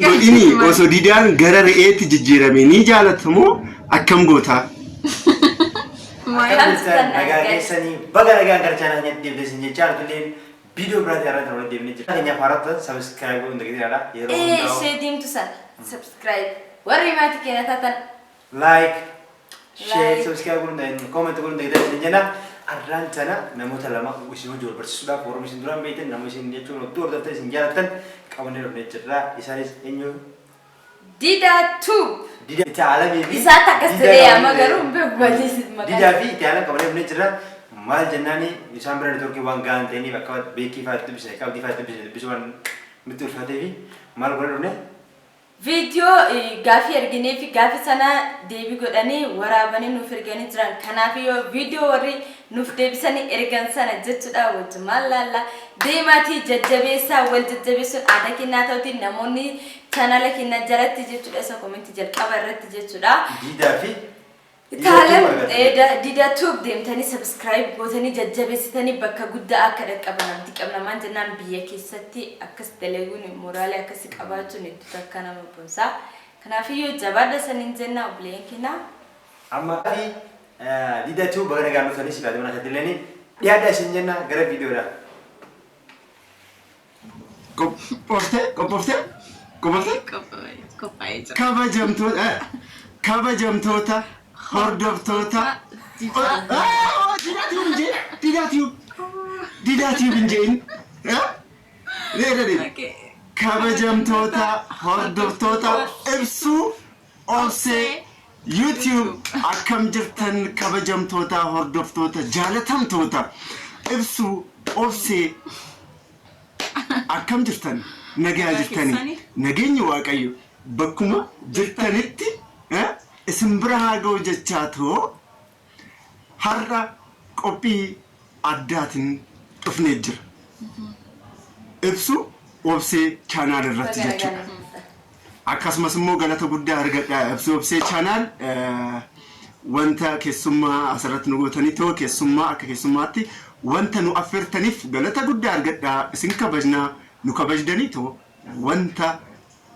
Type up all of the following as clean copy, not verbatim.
Godhini osoo Didaan gara re'eetti jijjiirame ni jaalatu moo akkam gootaa? Akkam jirtan, nagaa keessanii? Baga nagaan gara chaanaa keenyatti deebitee isin jechaa, nutilleen viidiyoo biraatiin irratti walitti deebinee jira. Keenyaaf haaraa ta'an subscribe godhuun dagatinaa yeroo Ee hundaa'u. Ishee diimtu sana subscribe warri maatii keenya taatan Like, share, Like. Subscribe godhuun, comment godhuun dagatinaa isin jenna. Arraan tana namoota lama isin hojii wal barsiisuudhaaf, warra isin duraan beektan, nama isin jechuun hedduu hordoftan, isin jaalattan qabannee dhufnee jirra. Isaanis eenyu? Didaa Tube. Dida itti alamii fi Isaatti akkas Didaa jedhee amma qabannee garuu hin beeku baay'ee maqaa. Didaa fi itti alam qabannee dhufnee jirra. Maal jennaani, isaan bira networkii waan gahaan ta'iniif akka beekii fa'aa itti dubbisne, akka abdii fa'aa itti dubbisne dubbisuu waan nutti ulfaatee fi maal godhee dhufne? Viidiyoo gaafii erginee fi gaafii sana deebii godhanii waraabanii nuuf erganii jiran. Kanaaf yoo viidiyoo warri nuuf deebisanii ergan sana jechuudha wajjumaan laalla. Deemaatii jajjabeessaa, wal jajjabeessuun aadaa kennaa ta'uti namoonni chaanala keenya jalatti jechuudha isa komentii jalqaba irratti jechuudha. Diidaa fi Itaalem Dida Tube deemtanii subscribe gootanii jajjabeessitanii bakka guddaa akka dhaqqaban abdii qabna. Maan jennaan, biyya keessatti akkas dalaguun, moraalii akkasii qabaachuun hedduu takka nama boonsa. Kanaafiyyuu jabaadha saniin jenna, obboleeyyan keenya. Amma fi Diidaa Tube baga nagaan dhuftanii, siif haati mana keetti illee dhiyaadhaa isin jenna, gara viidiyoodha. Qophooftee? Qophooftee? Qophooftee? Qophaa'ee jira. Kabajamtoota, kabajamtoota hordoftoota Didaa Tube hin jeen, Didaa Tube, Didaa Tube hin jeen. Okay. Kabajamtoota hordoftoota Ibsuu Obsee YouTube, akkam jirtan, kabajamtoota hordoftoota jaalatamtoota Ibsuu Obsee? Akkam jirtan, nagaa jirtanii? Keessanii? Nageenyi Waaqayyo bakkuma jirtanitti isin bira haa ga'u jechaa too, har'a qophii addaatiin dhufnee jira. Ibsu Obsee channel irratti jechuudha. Akkasumas immoo galata guddaa argadha Ibsu Obsee channel, wanta keessummaa asirratti nu gootanii too, keessummaa akka keessummaatti wanta nu affeertaniif galata guddaa argadha. Isin kabajnaa, nu kabajdanii too wanta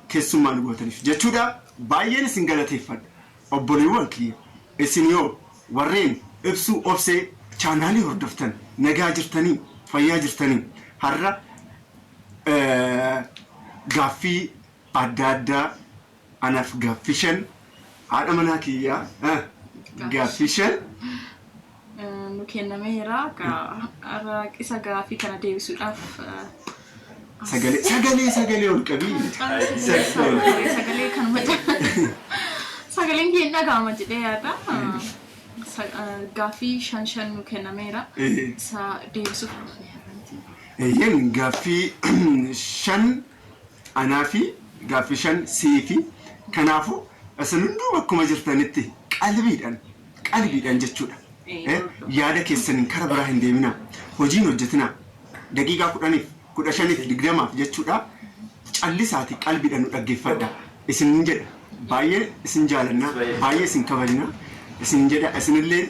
keessummaa nu gootaniif jechuudha. Baay'een isin galateeffadha. Obboleewwan kiyya, isin yoo warreen Ibsuu Obsee chaanaalii hordoftan, nagaa jirtanii, fayyaa jirtanii? Har'a gaaffii adda addaa, anaaf gaaffii 5, haadha manaa kiyyaa gaaffii 5 nu kennameera. Har'a isa gaafii kana deebisuudhaaf Sagalee, sagalee, sagalee ol qabii. Sagalee kanuma, sagaleen kee hin dhaga'ama jedhee yaada. Gaaffii shan shan nu kennameera. Isa deebisuuf dhufne har'anti. Eeyyeen, gaaffii 5 anaa fi gaaffii 5 sii fi kanaafuu isin hunduu bakkuma jirtanitti qalbiidhaan, qalbiidhaan jechuudha. Yaada keessaniin kara biraa hin deeminaa. Hojiin hojjetinaa. Daqiiqaa 10f, 15f, 20f jechuudha. Callisaati qalbiidhaan nu dhaggeeffadha. Isin jedha. Baay'ee isin jaalanna. Baay'ee isin kabajna. Isin jedha. Isinillee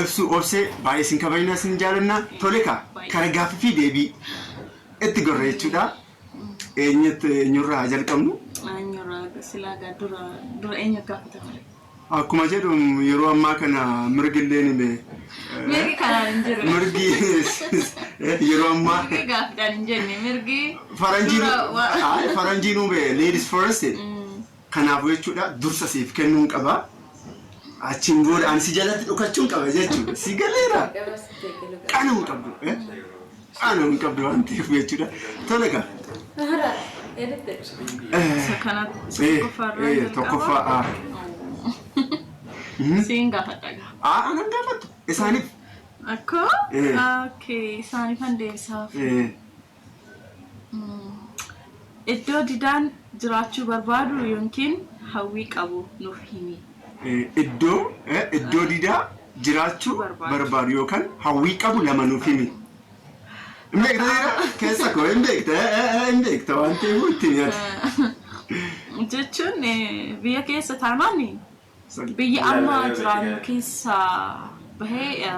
Ibsu Obsee baay'ee isin kabajna, isin jaalanna. Tole kaa, kara gaaffii fi deebii itti gorra jechuudha. Eenyutti, eenyurraa haa jalqabnu? Eenyurraa silaa gaa, dura dura eenyu gaafatama? Akkuma jedhu, yeroo ammaa kana mirgi illee ni Mirgi kanaan hin jiru. Mirgi yeroo ammaa Mirgi gaaffiidhaan hin jenne, mirgi faranjiin dura ay, faranjiin hube ladies first. Kanaafuu jechuudha, dursa siif kennuun qaba. Achiin booda ani si jalatti dhokachuun qaba jechuudha. Si galeera. Qaana'uu hin qabdu. Qaana'uu hin qabdu waan ta'eef jechuudha. Tole kaa. Isa kana, isa tokkoffaarraa jalqaba. Tokkoffaa. Siin gaafadha gaa. Aa, anan gaafattu. Isaaniif. Akkoo? Okay, isaaniifan deebisaaf. Iddoo Didaan jiraachuu barbaadu yookiin hawwii qabu nuuf himi. Iddoo Didaa jiraachuu barbaadu barbaadu yookaan hawwii qabu lama nuuf himi. Hin beekta jira? Keessa koo hin beekta, hin beekta waan ta'eef itti nyaata. Jechuun biyya keessa taanaan, biyya amma jiraannu keessa bahee,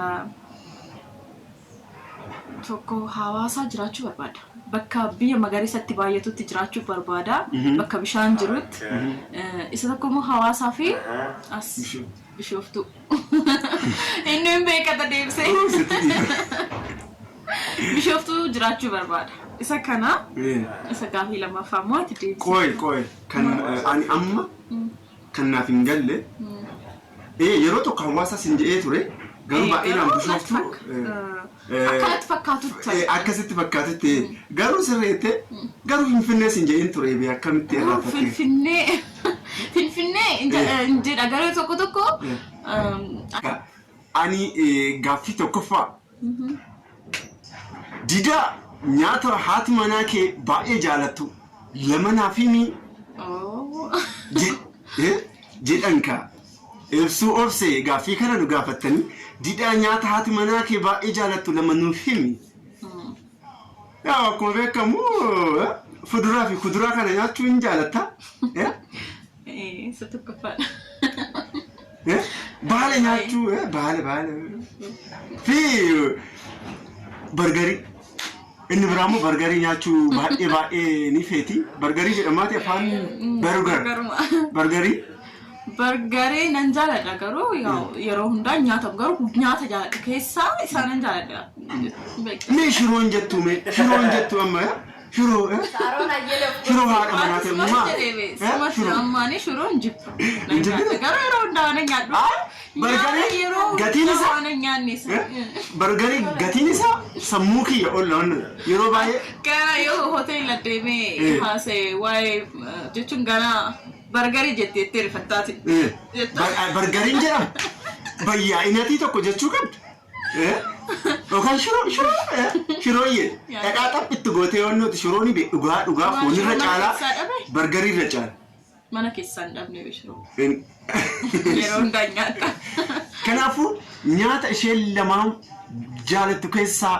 tokko Hawaasaa jiraachuu barbaada. Bakka biyya magariisatti baay'atutti jiraachuu barbaada. Bakka bishaan jirutti. Isa tokko immoo hawaasaa fi as Bishooftuu. Inni hin beekata deebisee. Sitti dhiiba. Bishooftuu jiraachuu barbaada. Isa kana isa gaafii lammaffaa immoo ati deebisi. Qoy qoy kan ani amma kan naaf hin galle yeroo tokko hawaasa sin jedhee ture garuu baay'inaan Garuu natti Bishooftuu Akka natti fakkaatutti. Akkasitti fakkaatutti garuu sirreette garuu Finfinnee sin jedheen ture bee akkamitti irraanfatte? Finfinnee Finfinnee hin jedha garuu tokko tokko Ani gaaffii tokkoffaa. Didaa nyaata haati manaa kee baay'ee jaalattu lama naaf himi jedhan kaa. Ibsuu obse gaaffii kana nu gaafattanii didhaa nyaata haati manaa kee baay'ee jaalattu lama nuuf himi. Yaa akkuma beekamu fuduraa fi kuduraa kana nyaachuu hin jaalatta. Isa tokkoffaadha. Baala nyaachuu baala baala fi bargarii. Inni biraa immoo bargarii nyaachuu baay'ee baay'ee ni feeti. Bargarii jedhamaati afaan burger. Bargaruma. Bargarii. Bargaree nan jaaladha garuu yeroo hundaa nyaatamu garuu nyaata jaaladha keessaa isaa nan jaaladha. Mee shiroon jettu mee shiroon jettu amma shiroo Saaroon Ayyele of shiroo haadha manaa ta'e Sumatti maa jedhee sumatti shiroo. ammaanii shiroon jibbu. Hin jibbinu? Garuu yeroo hundaa waan nyaadhu. Ah, bargaree Nyaata yeroo gatiin hundaa isaa waan nyaanne isa. Bargarii gatiin isaa sammuu kiyya ol lawan yeroo baay'ee Gara yoo hoteela deemee haasa'e waa'ee jechuun gara bargarii jettee itti rifattaati. Bargariin jedhama. Bayyaa'inatii tokko jechuu qabda. Yookaan shiroo shiroo shirooyyee dhadhaa xaphitti gootee yoo nuti shiroon dhugaa dhugaa Waan foonirra shiroo mana caalaa keessaa dhabe? bargariirra caala. Mana keessaa hin dhabne shiroo. Yeroo hundaa nyaata. Kanaafuu nyaata isheen lamaan jaalattu keessaa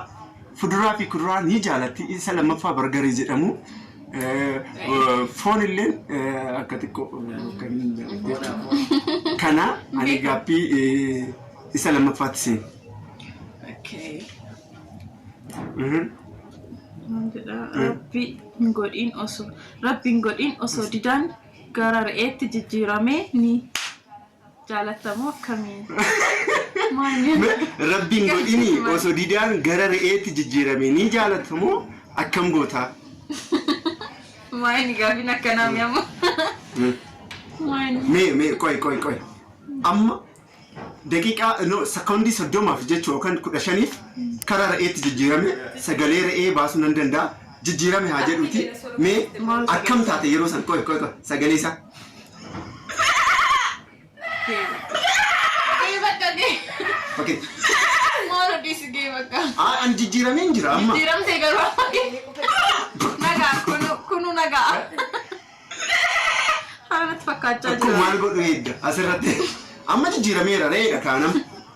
fuduraa fi kuduraa ni jaalatti. Isa lammaffaa bargarii jedhamu. Foon illeen akka xiqqoo kan jechuudha. Kana ani gaaffii isa lammaffaatti seena. Okay. Maal jedhaa? Rabbi hin godhiin osoo Rabbi hin godhiin osoo didaan gara re'eetti jijjiiramee ni jaalattamoo akkamii? Maal Rabbiin godhini osoo didaan gara re'eetti jijjiirame ni jaalatamoo akkam gootaa? Maal gaaffiin akkanaa mi'amma? Maal? Mee mee qoy qoy qoy. Amma daqiiqaa no sekoondii 30f jechuu yookaan 15f karaa re'eetti jijjiirame sagalee re'ee baasuu nan danda'a. Jijjiirame haa jedhuuti. Mee akkam taate yeroo san qoy qoy qoy sagalee isaa. Gee bakka gee. Okay. Maal odeessi gee bakka. Ah, ani jijjiiramee hin jira amma. Jijjiiramtee garuu nagaa kunu nagaa. Haala fakkaachaa Kun jira. maal godhu hedda asirratti. Amma jijjiirameera re'eedha kaanam.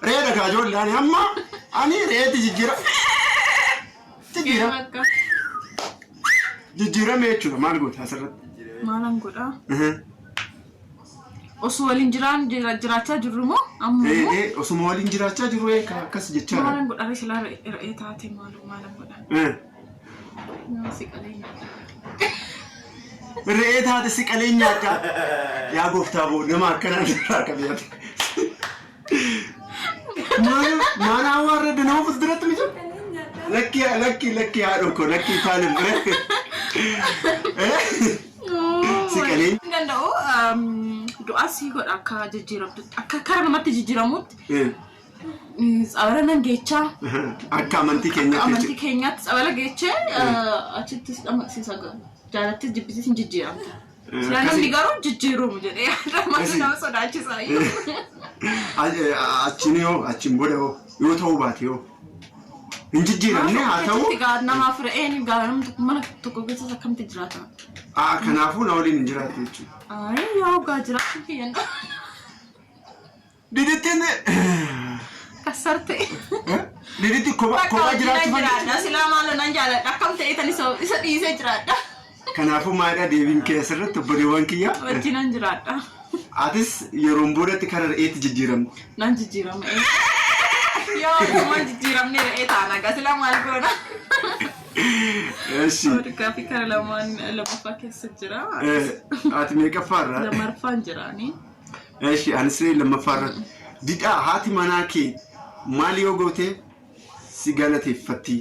Re'eedha kaa ijoollee ani amma ani re'eetti jijjiira. Gee Jijjiira. bakka. Jijjiirame jechuudha maal goota asirratti? Maalan godhaa? Osoo waliin jiraan jiraachaa jirru moo amma immoo? Osuma waliin jiraachaa jiru akkas jechaa. Maalan godhaa silaa re'ee taate maaloo maalan godhaa? Nama si qalee nyaadha. Re'ee taate si qalee nyaadha. Yaa gooftaa boo nama akkanaa irraa qabeeyyaate. Maal maal hawaarra nama fuulduratti miti? Lakki lakki lakki haadha koo lakki taalim. Si qalee Hin danda'u du'aa si godha akka jijjiiramtutti akka kara namatti jijjiiramutti tsabala nan geechaa Akka amantii keenyaatti amantii jechuudha. keenyaatti tsabala geechee achittis dhamaqsiisa jaalattis jibbisiis hin jijjiiramta. Silaa namni garuu jijjiirumu jedhee yaada maal nama sodaachisaa iyyuu. Achiin yoo achiin booda yoo yoo ta'uu baate yoo hin jijjiiramne haa ta'u. Achitti gaa namaaf re'een gaa namni tokko mana tokko keessas akkamitti jiraata? Kanaafuu na waliin hin jiraattu jechuudha. Ayi yaa gaa jiraachuu kiyyan Didittiin kassarte. Diditti kophaa Bakka kophaa hojii nan jiraachuu jiraadha silaa maaloo nan jaaladha akkam ta'e tan isa dhiisee jiraadha. Kanaafuu maalidha deebiin kee asirratti obboleewwan kiyya? Wajjin nan jiraadha. Atis yeroon boodatti kara re'eetti jijjiiramte. Nan jijjiirama. Yoo akkuma jijjiiramne re'ee taana gaa silaa maal goona? Eshi. Gaaffii kana lamaan lammaffaa keessa jira. Ati meeqaffaarra? Lammaffaan jiraani. Eshi, anis lammaffaarra. Didhaa, haati manaa kee maal yoo goote si galateeffatti?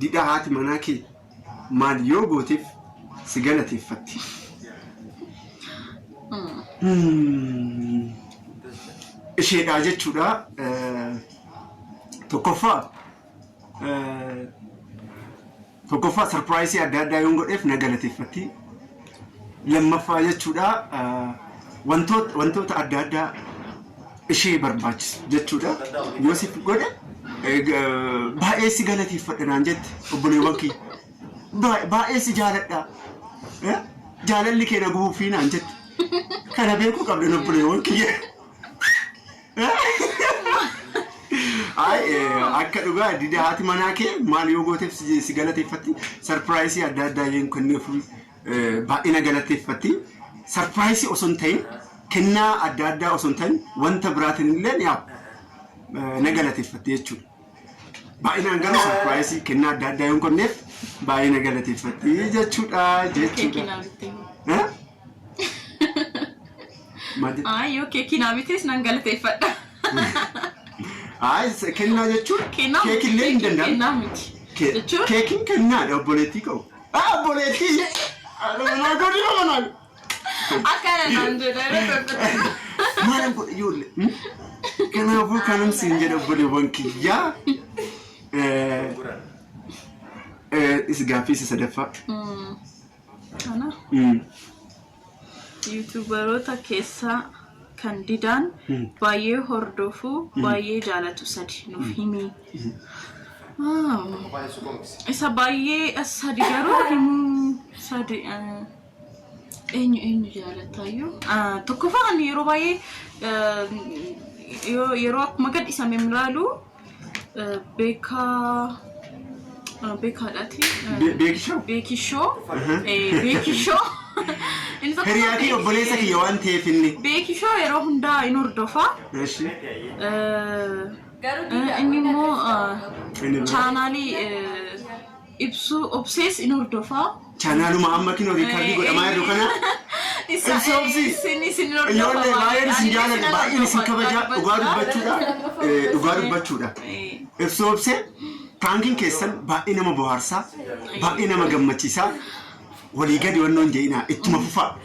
Didhaa, haati manaa kee maal yoo gooteef si galateeffatti? Isheedhaa jechuudha. Tokkoffaa surprise adda addaa yoon godheef na galateeffatti. Lammaffaa jechuudha, wantoota adda addaa ishee barbaachisu jechuudha. Yoo siif godhe baay'ee si galateeffadha naan jette, obboleewwan kiyya. Baay'ee si jaaladha. Jaalalli kee na gubuufii naan jette. Kana beekuu qabdan, obboleewwan kiyya. Ay, akka dhugaa dida, haati manaa kee maal yoo gooteef si galateeffatti? Surprise adda addaa yoo kenneef baay'ina galateeffatti. Surprise osoo hin ta'in, kennaa adda addaa osoo hin ta'in, wanta biraatiin illee yaa na galateeffatti jechuudha. Baay'inaan garuu surprise, kennaa adda addaa yoo kenneef baay'ee na galateeffatti jechuudha Keekii jechuudha. naa bittee. Eh? Maal jette? Ay, yoo keekii naa bitees nan galateeffadha. Ay, kennaa jechuun Kennaa miti. keekillee hin danda'amu. Kennaa miti. Jechuun Keekiin kennaadha, obboleettii qabu. Ah, obboleettii! Haadha manaa godhi, manaa. Akkana naan jedha yeroo tokko. Maalan godhe ijoollee? Kanaafuu kanan siin jedha, obboleewwan kiyyaa. Is gaaffii isa sadaffaa. Kana YouTuberoota keessaa kan didaan baay'ee hordofuu baay'ee jaalatu sadi nuuf himi. Isa baay'ee sadi garuu himuu sadi eenyu eenyu jaalataayyuu? Tokkoffaa ani yeroo baay'ee yeroo akkuma gadhiisame ilaalu beekaa beekaadhaati. Beekishoo? Beekishoo. Beekishoo. Inni tokko Hiriyaa kiyya, obboleessa kiyya waan ta'eef inni. Beekishoo yeroo hundaa in hordofa. Eshi. Garuu diida Inni immoo Inni biraa. chaanaalii ibsuu obsees in hordofa. Chaanaaluma amma kinoo record godhamaa jiru kana. Isa Ibsuu obsii. isin hordofa. Ijoollee, baay'een isin jaalladha, baay'een isin kabaja, dhugaa dubbachuudha. Dhugaa dubbachuudha. Ibsuu obsee, prankiin keessan baay'ee nama bohaarsaa, baay'ee nama gammachiisaa. Walii gadi wannoon jedhinaa, ittuma fufaa.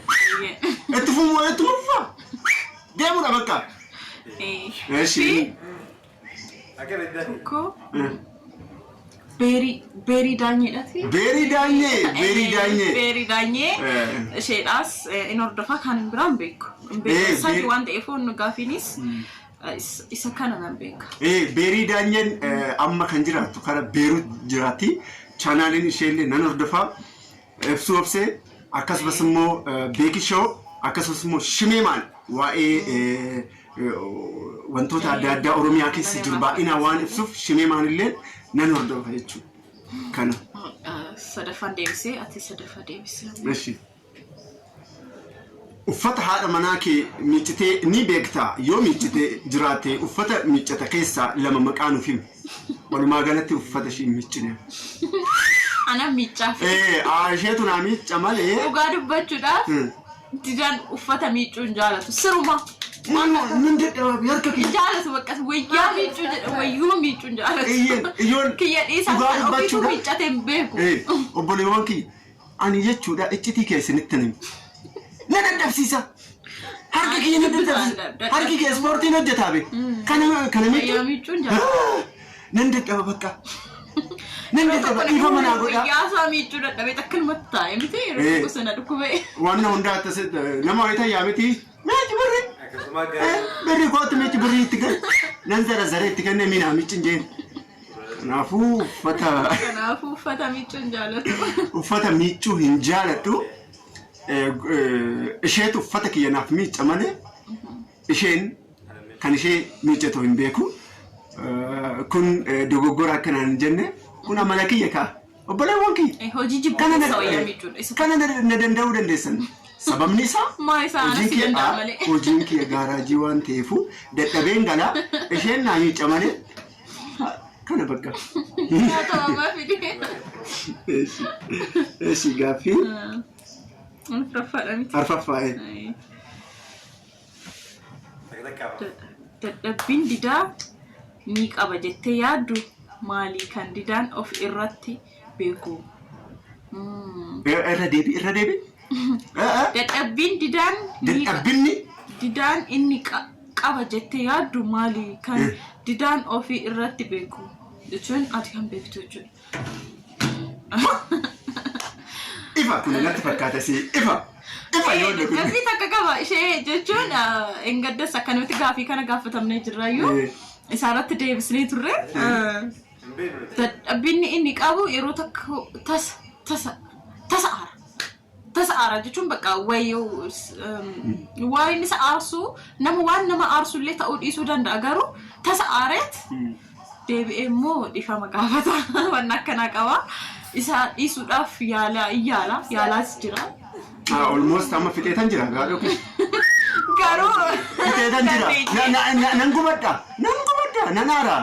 Itti fufuu, ittuma fufaa. Deemuudha bakka. Eshi. Tokko Beerii Daanyeedhaati. Beerii Daanyee, Beerii Daanyee. Beerii Daanyee isheedhaas in hordofa, kan biraan beeku. Hin beeku. Sadi waan ta'eef nu gaafiinis isa kana nan beeka. Beerii Daanyeen amma kan jiraattu kara Beerut jiraatti. Chaanaaliin isheellee nan hordofaa. Ibsuu obsee, akkasumas immoo Beekishoo, akkasumas immoo Shimeemaan waa'ee wantoota adda addaa Oromiyaa keessa jiru baay'inaan waan ibsuuf Shimeemaan illee nan hordofa jechuudha. Kana. Sadaffaan deebisee, ati sadaffaa deebisee. Eshi. Uffata haadha manaa kee miiccitee ni beektaa? Yoo miiccitee jiraatte, uffata miiccata keessaa lama maqaa nuuf himi. Walumaa galatti uffata ishii miiccine. Ana miiccaaf. Isheetu naa miicca malee. Dhugaa dubbachuudhaaf didaan uffata miiccuu hin jaalatu. Siruma. Nan dadhabaa harka Hin kiyya. jaalatu, bakka wayyaa miiccuu jedha, wayyuu miiccuu hin jaalatu. Iyyeen iyyoon Kiyya dhiisaa dhugaa kan ofiituu dubbachuudha. miiccatee hin beeku. Obboleewwan kiyya, ani jechuudha iccitii keessanitti himi. Na dadhabsiisa. Harka kiyya na dadhabsiisa. Harki kiyya ispoortiin hojjetaa be. Kana miiccuu. Wayyaa miiccuu hin jaalatu. Nan dadhaba bakka. Nan dadhaba, dhiifama naa godhaa. Wayyaa isaa miiccuu dadhabee akkanumatti taa'e miti yeroo tokko sana dhukkubee. Waan hundaa akkas nama wayita yaamiti. Meechi birri. Akkasuma gara Birri kootu, meechi birri itti kenna. Nan zara zara itti kenne minaa miccin jeen. Kanaafuu uffata Kanaafuu uffata miiccuu hin jaalatu. Uffata miiccuu hin jaaladhu. Isheetu uffata kiyya naaf miicca malee isheen kan ishee miiccatu hin beeku. Kun dogoggora akkanaan hin jenne, kun amala kiyya ka'a. Obboleewwan kiyya. Hojii jibbuu Kana keessa wayyaa miicuudha. Isa kana na danda'uu dandeessan. Sababni isaa Maa isaa hojiin anas kiyya danda'a malee. Hojiin kiyya gaaraajii waan ta'eefu dadhabeen galaa, isheen naa miicca malee. Kana bakka. Nyaata mamaa fide. Eeshi. Eeshi gaaffii Afuraffaadha miti. arfaffaa'e. Takka takkaaf. Dadhabbiin didaa ni qaba jettee yaaddu maali kan didaan of irratti beeku? Irra deebi, irra deebi. Dadhabbiin didaan ni Dadhabbinni didaan inni qaba jettee yaaddu maali kan didaan ofii irratti beeku? Jechuun ati kan beektu jechuudha. Ifa kun natti fakkaata si ifa. Ifa yoo inni kun. Gaffii takka qaba ishee jechuun hin gaddas akkanumatti gaafii kana gaafatamnee jirraayyuu isaarratti deebisnee turre. Hin beeknu nuti. Dadhabbinni inni qabu yeroo tokko tasa tasa tasa aara. Tasa aara jechuun bakka wayyoo waan inni isa aarsu nama waan nama aarsu illee ta'uu dhiisuu danda'a garuu tasa aareet deebi'ee immoo dhiifama gaafata waan akkanaa qaba. Isa dhiisuudhaaf yaala yaala yaalaas jira. Almost amma fixeetan jira gaadhoo kee. Garuu Fixeetan jira. Nan gubadha. Nan gubadha. Nan aara.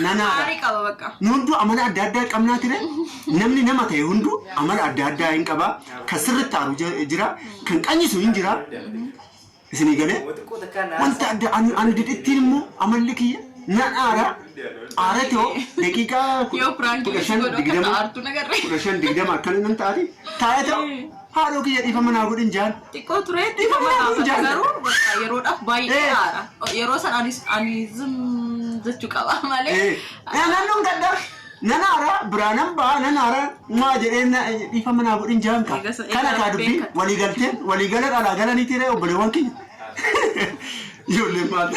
Nan aara. aarii qaba bakka. Nu hunduu amala adda addaa qabnaa ture. Namni nama ta'e hunduu amala adda addaa hin qaba. Kan sirriitti aaru jira. Kan qanyisu hin jira. Isinii galee? Xiqqoo takkaa naa. Wanta adda ani didittiin immoo amalli kiyya nan aara. Aara ta'oo daqiiqaa Yoo prank 15 godhu akka 20 aartu nagarre. 15 20 akkana nan taati. Taa'ee ta'u haadhoo kiyya dhiifama naa godhin jaan. Xiqqoo ture dhiifama gaafata garuu bakka yeroodhaaf baay'ee aara. Yeroo san ani zim jechuu qaba malee. Nan dhungadha. Nan aara biraa nan ba'a nan aara maa jedhee dhiifama naa godhin jaan ka. Kana kaa dubbii walii galteen walii gala dhalaa galanii tiree obboleewwan kiyya. Ijoolleen maal?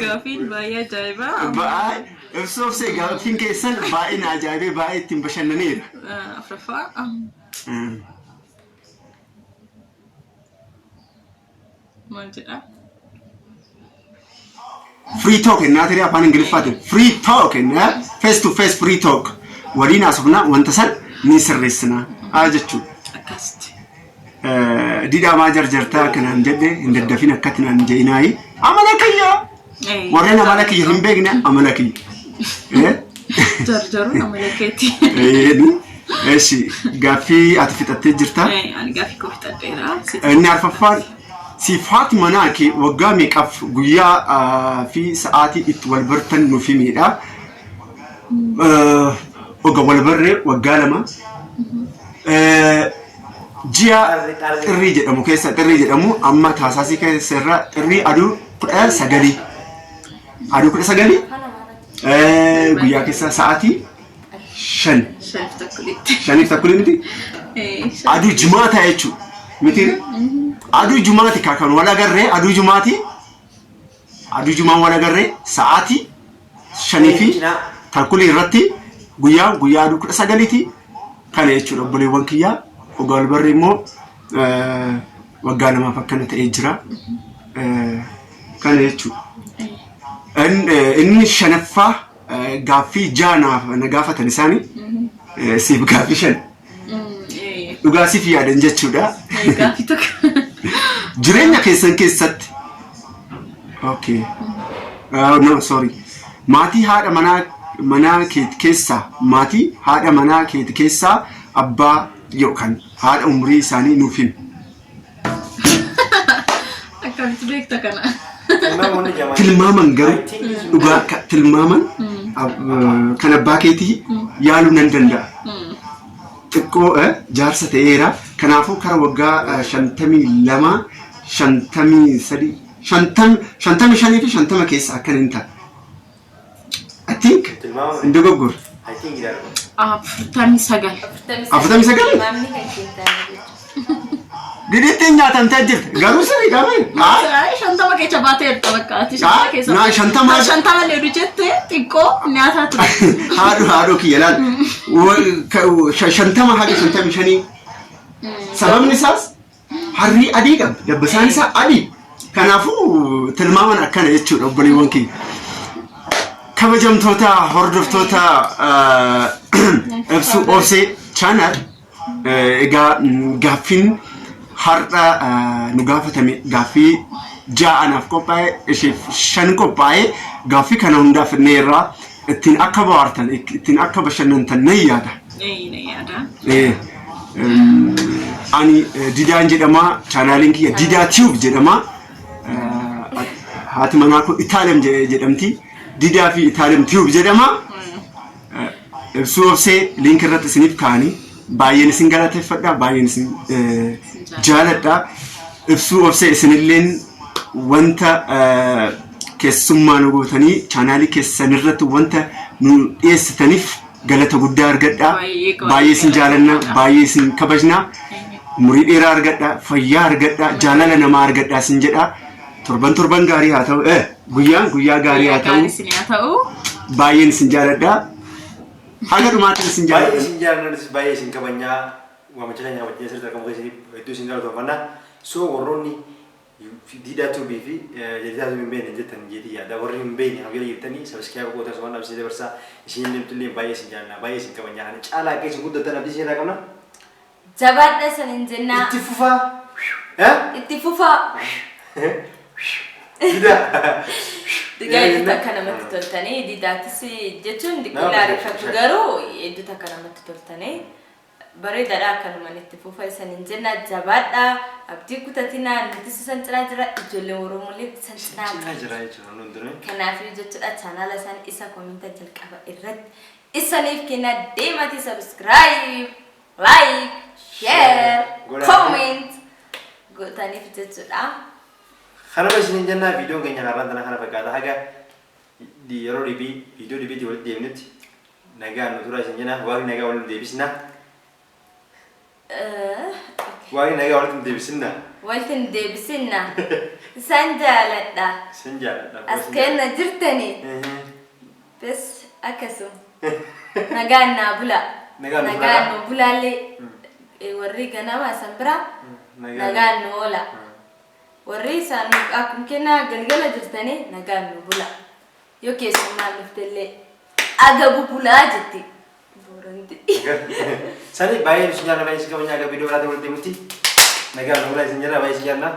Gaafiin baay'ee ajaa'iba. Baay'ee ibsuuf obsee gaaffiin keessan baay'ee na ajaa'ibee baay'ee ittiin bashannaneera. Afuraffaa. Maal jedhaa? Free talk ennaa tiree afaan Ingiliffaatiin free talk ennaa face to face free talk waliin haasofnaa wanta san ni sirreessinaa haa jechuudha. Akkasitti. Didhaa maa jarjartaa akkanaan jedhe hin daddafin akkatti naan je'inaayi amala kiyya warreen amala kiyya hin beekne amala kiyya. Jarjaruun amala keeti. Eshi gaaffii ati fixattee jirta. Ani gaaffii koo fixadheera. Inni arfaffaan siif haati manaa kee waggaa meeqaaf guyyaa fi sa'aatii itti wal bartan nuuf himedha. Oga wal barree waggaa 2 ji'a xirrii jedhamu keessa xirrii jedhamu amma taasaasii keessa irra xirrii aduu 19 aduu 19 guyyaa keessa sa'aatii 5 Shaniif tokkolitti. Shaniif takkulii miti aduu jimaata jechuudha miti aduu jumaati kan wal agarree aduu jumaati aduu jumaan wal agarree sa'aatii shanii fi takkulii irratti guyyaa guyyaa aduu 19ti kana jechuudha obboleewwan kiyyaa ogaa wal barree immoo waggaa 2f akkana ta'ee jira kana jechuudha. Inni shanaffaa gaaffii ja'a naaf na gaafatan isaanii siif gaaffii 5 dhugaa siif yaadan jechuudha. Gaaffii tokko. Jireenya keessan keessatti okay no sorry maatii haadha manaa manaa keeti keessaa maatii haadha manaa keeti keessaa abbaa yookaan haadha umurii isaanii nuuf himi. Akkamitti beekta kana? Tilmaamoonni jamaa. Tilmaaman garuu dhugaa tilmaaman kan abbaa keetii yaaluu nan danda'a. Xiqqoo jaarsa ta'eera. Kanaafuu kara waggaa 52, 53, 55 fi 50 keessa akkan hin ta'a. I think Tilmaama. hin dogoggorre. I think ilaala. 49. 49? Tilmaamni kan keessa jechuudha. Didittiin nyaatamtee jirti. Garuu sirriidha mee? 50 keessa baateerta bakka ati 50 keessa. Naa 50 50 illee jette xiqqoo nyaataa ture. Haadhu haadhoo kiyya laal. 50 haga 55. Sababni isaas harrii adii qaba. Dabbasaan isaa adii. Kanaafuu tilmaaman akkana jechuudha obboleewwan kiyya. Kabajamtoota hordoftoota ibsuu obsee channel egaa gaaffiin har'a nu gaafatame gaaffii ja'a anaaf qophaa'e isheef shan qophaa'e gaaffii kana hundaa fidneerraa Ittiin akka bohaartan, ittiin akka bashannantan nan yaada. Ni yaada. Ani Didaan jedhama. Chaanaaliin kiyya Didaa Tube jedhama. Haati manaa koo Itaalem jedhamti. Didaa fi Itaalem Tube jedhama. Ibsuu Obsee link irratti isiniif kaa'anii, baay'een isin galateeffadha, baay'een isin jaaladha. Ibsuu Obsee, isinilleen wanta keessummaa nu gootanii chaanaalii keessan irratti wanta nu dhiyeessitaniif galata guddaa argadha. Baay'ee. Baay'ee isin jaalanna, baay'ee isin kabajna. Umurii dheeraa argadha, fayyaa argadha, jaalala namaa argadha isin jedha. Torban torban gaarii haa ta'u, guyyaan guyyaa gaarii haa ta'u. Gaarii isin haa ta'u. Baay'een isin jaaladha. Haga dhumaatiin isin Baay'ee jaaladha. isin jaalladha, baay'ee isin kabajnaa. Waamicha keenya wajjin asirratti argamu keessatti hedduu isin galateeffannaa. So warroonni Diidaa Tube fi Jadidaa Tube hin beekne jettan jeetii yaada. Warri hin beekne hanga jirtanii subscribe goota osoo waan dhabsiisee dabarsaa. Isin illee baay'ee isin jaalladha, baay'ee isin kabajnaa. Kana caalaa akka isin guddattan abdii isin irraa qabna. Jabaadha isiniin jennaa. Itti fufaa. Itti fufaa. Didaa. Digaa hedduu takka namatti toltanii, Didaatis jechuun Nama xiqqoo ariifatu, garuu hedduu takka namatti toltanii, bareedaadha. Akkanumaan itti fufa isiniin jenna. Jabaadha, abdii kutatinaa, nutis isan cinaa jira, ijoolleen Oromoolee isan cinaa Cinaa jira jechuudha hundinuu. Kanaafuu jechuudha, chaanaala isaan isa comment jalqaba irratti isaniif kenna deemati subscribe, like, share, Godhaa. comment gootaniif jechuudha. Kanuma isiniin jennaa, viidiyoon keenya har'aan tana kana fakkaata. Haga yeroo dhibii viidiyoo dhibiitti walitti deemnutti nagaan nu tura isin jenna. Waaqni nagaa walitti nu deebisna. Waaqni nagaa walitti nu deebisinna. Walitti hin deebisinna. Isaan jaaladha. Isin jaaladha. As kenna jirtanii. Bes, akkasuma. Nagaan naa bula. Nagaan nu Nagaan bulaa. nu bulaallee, warri ganama isan bira nagaan nu oola. Warri isaan akkuma kennaa galgala jirtanii nagaan nu bula. Yoo keessummaan dhuftellee agabu bulaa jetti. Booranti. Sani baay'ee isin jaalladha, baay'ee isin kabajna. Haga viidiyoo biraatti walitti deemutti nagaan nu bulaa isin jenna, baay'ee isin jaalladha.